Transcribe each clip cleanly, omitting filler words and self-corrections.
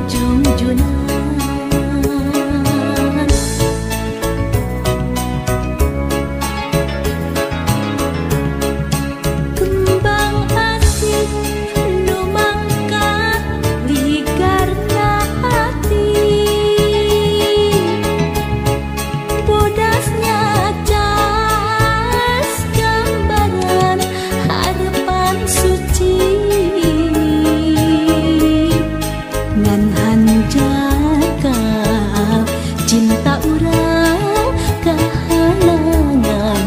Junjunan. Kembang asih nu mangkat ligarna hati, bodasnya cas gambaran harapan suci. Ngan hanjaka cinta urang kahalangan,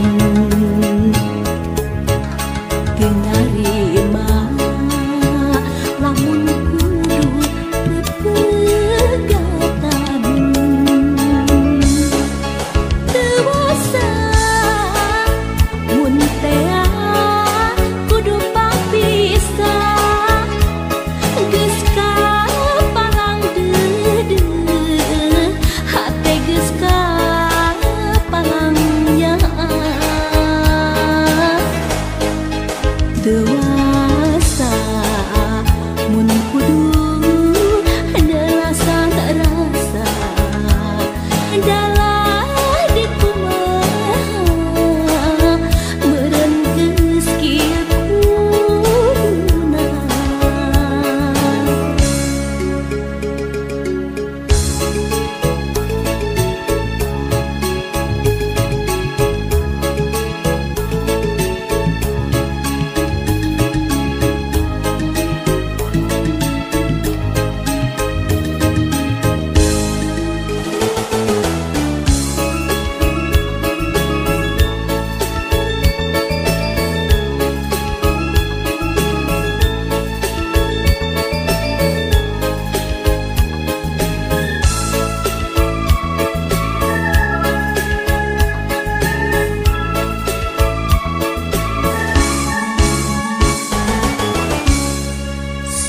teu narima lamun kudu pepegatan. Teu wasa mun tea kudu papisah, geus kapalang deudeuh hate geus kapalang nyaah. Teu wasa mun kudu nelasan rasa, dalah dikumaha meureun geus kieu kuduna.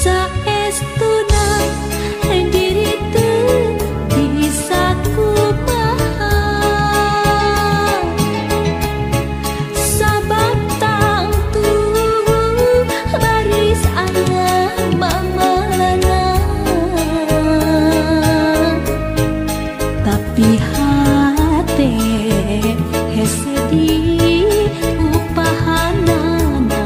Saestuna diri teu bisa kumaha, sabab tangtu baris aya mamalana. Tapi hate hese di upahanana,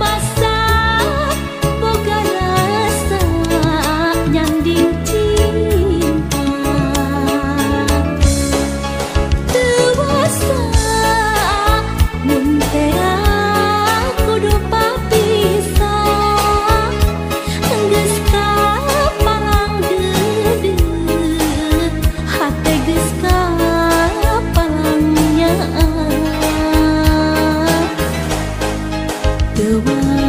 masa boga rasa nyanding cinta. Teu wasa mun tea kudu papisah, geus kapalang deudeuh hate geus kapalang nyaah. Teu wasa